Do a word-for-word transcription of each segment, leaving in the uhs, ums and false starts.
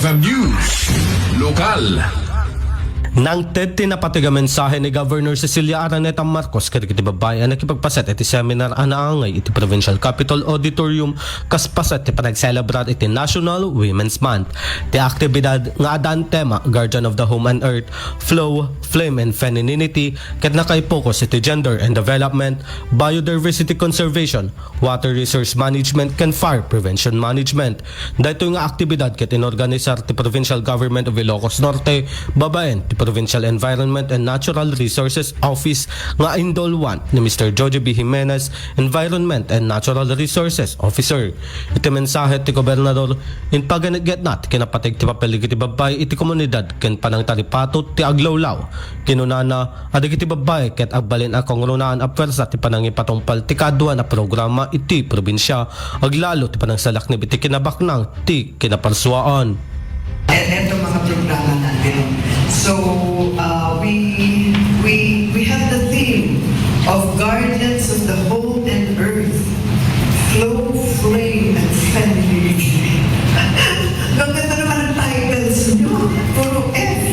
News. Lokal. Nangted ti napateg a mensahe ni Governor Cecilia Araneta Marcos kadagiti babbai a nakipagpaset iti seminar a naangay iti Provincial Capitol Auditorium kas paset ti panagselebrar iti National Women's Month. Ti aktibidad nga addaan tema Guardian of the Home and Earth, Flow, Flame and Femininity ket nakaipokus iti gender and development, biodiversity conservation, water resource management ken fire prevention management. Daytoy nga aktibidad ket inorganisar ti Provincial Government of Ilocos Norte babaen ti Provincial Environment and Natural Resources Office nga indulwan ni Mister Jojo B. Jimenez, Environment and Natural Resources Officer. Iti mensahe ti gobernador, impaganetgetna ti kinapateg ti papel dagiti babbai iti komunidad ken panangtaripato ti aglawlaw. Kinunana, a dagiti babbai ket agbalin a kangrunaan a puersa ti panangipatungpal ti kaaduan a programa iti probinsia, aglalo ti panangsalaknib iti kinabaknang ti kinaparsuaan. And eto mga programa natin. So, uh, we, we, we have the theme of Guardians of the Home and Earth, Flow, Flame, and Femininity. Ang ganda naman ng titles nyo. Puro F.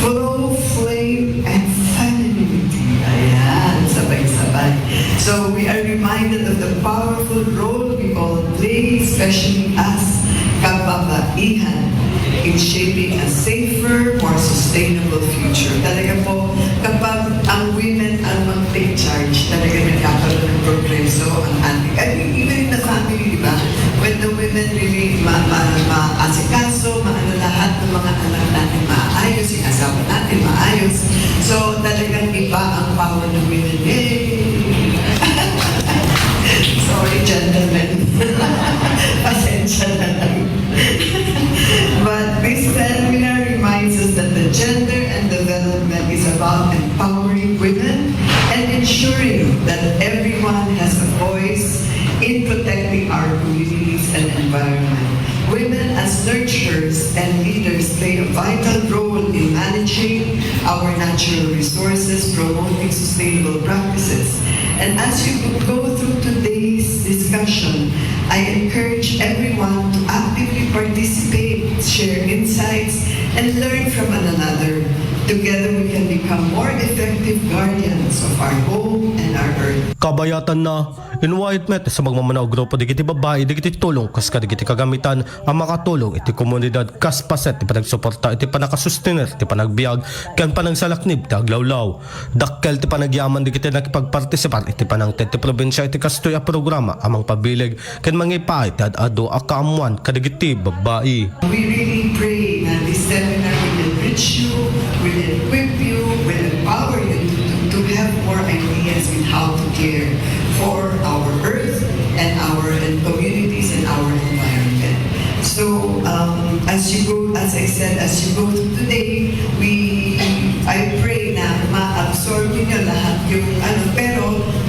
Flow, Flame, and Femininity. Ayan, sabay-sabay. So, we are reminded of the powerful role we all play, especially us kababaihan, in shaping a safer, more sustainable future. Talaga po, kapag ang women ang mag-take charge, talaga nagkakaroon ng progreso ang ating, I mean, even in the family, di ba? When the women really ma, ma, maasikaso, maano lahat ng mga anak natin maayos, yung asawa natin maayos. So, talagang iba ang power ng women. Yay! Sorry, gentlemen. Pasensya na lang. But this seminar reminds us that the gender and development is about empowering women and ensuring that everyone has a voice in protecting our communities and environment. Women as nurturers and leaders play a vital role in managing our natural resources, promoting sustainable practices. And as you go through today's discussion, I encourage everyone to actively participate, share insights, and learn from one another. Together, we can become more effective guardians of our home and our earth. Kabayatanna, inwayat met sa magmamano a grupo dagiti babbai dagiti tulong kas kadagiti kagamitan a makatulong iti komunidad kas paset ti panagsuporta iti panakasustener ti panagbiag ken panagsalaknib ti aglawlaw. Dakkel ti panagyaman dagiti nakipagpartisipar iti panangted ti probinsia iti kastoy a programa a mangpabileg ken mangipaay ti ad-adu a kaammuan kadagiti babbai. We really pray that this seminar will enrich you, will equip you, will empower you to, to, to have more ideas with how to care for our earth and our and communities and our environment. So, um, as you go, as I said, as you go through today, we, I pray na ma-absorb ninyo lahat yung ano, pero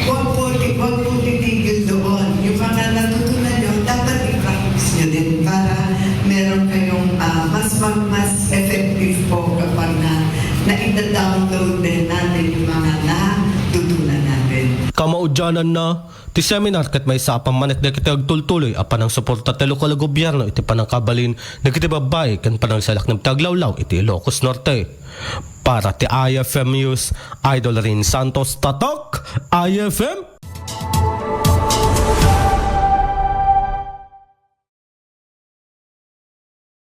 wag po, wag po titigil doon. Yung mga natutunan nyo, dapat i-practice nyo din para meron kayong, ah, mas mag-, mas effective po kapag na naida-download din natin yung mga natutunan natin. Kamaudiananna, ti seminar ket maysa a pammanek dagiti agtultuloy a panangsuporta ti lokal a gobierno iti panangkabalin dagiti babbai ken panangsalaknib ti aglawlaw iti Ilocos Norte. Para ti I F M News, Idol Rin Santos, Tatak, I F M.